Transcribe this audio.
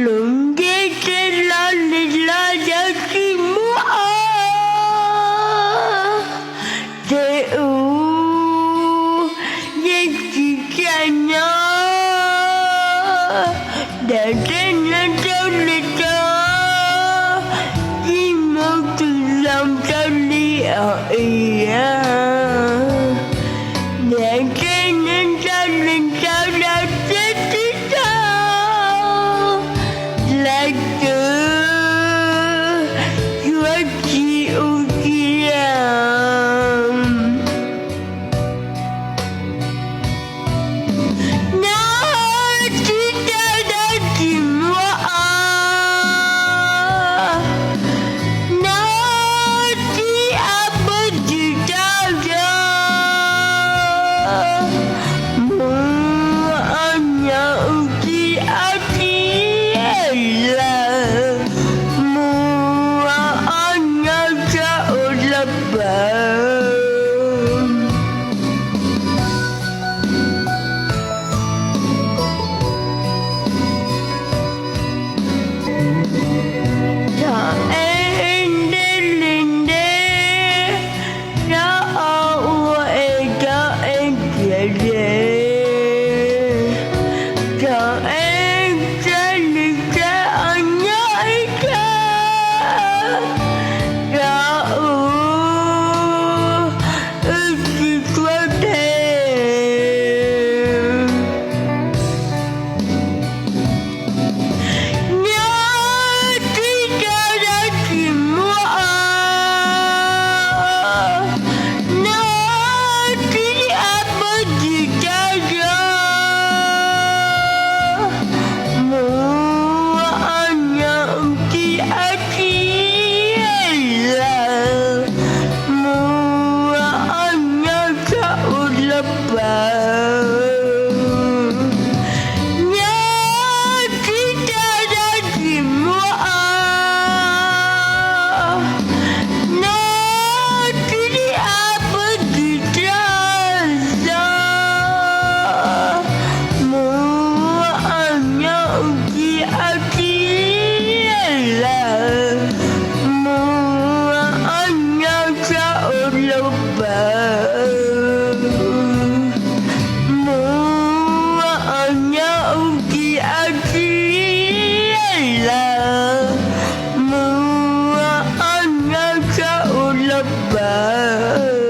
Lub ntiaj teb los li los yog tsis muaj os, ces ub yeej tsis kam nyob. Dav teb neeg rau li cas yeej muaj tus zoo rau li os ias. Dav teb neeg rau li cas los teb tib tau lawm twb yuav tsis ua ciav. Nyob tsis tau dab tsis muaj os, nyob tsis ab peb tsis tau yog, mus nyob ua tsis ab tsis lawm, mus nyob tsa ua lawm pawg. Cov ev nte li nte, cov o ua es cov ev tiav ze, cov ev tsa li tsa o nyob ib tag, cov u wb tsis tshua them. Nyob tsis tau dab tsis muaj os, nyob tsis ab peb tsis tau yog, mus nyob ua tsis ab tsis lawm, mus nyob tsa ua lawm pawg. Nyob tsis tau dab tsis muaj os, nyob tsis ab peb tsis tau yog, mus nyob ua tsis ab tsis lawm, mus nyob tsa ua lawm pawg, mus nyob ua tsis ab tsis lawm, mus nyob tsa ua lawm pawg.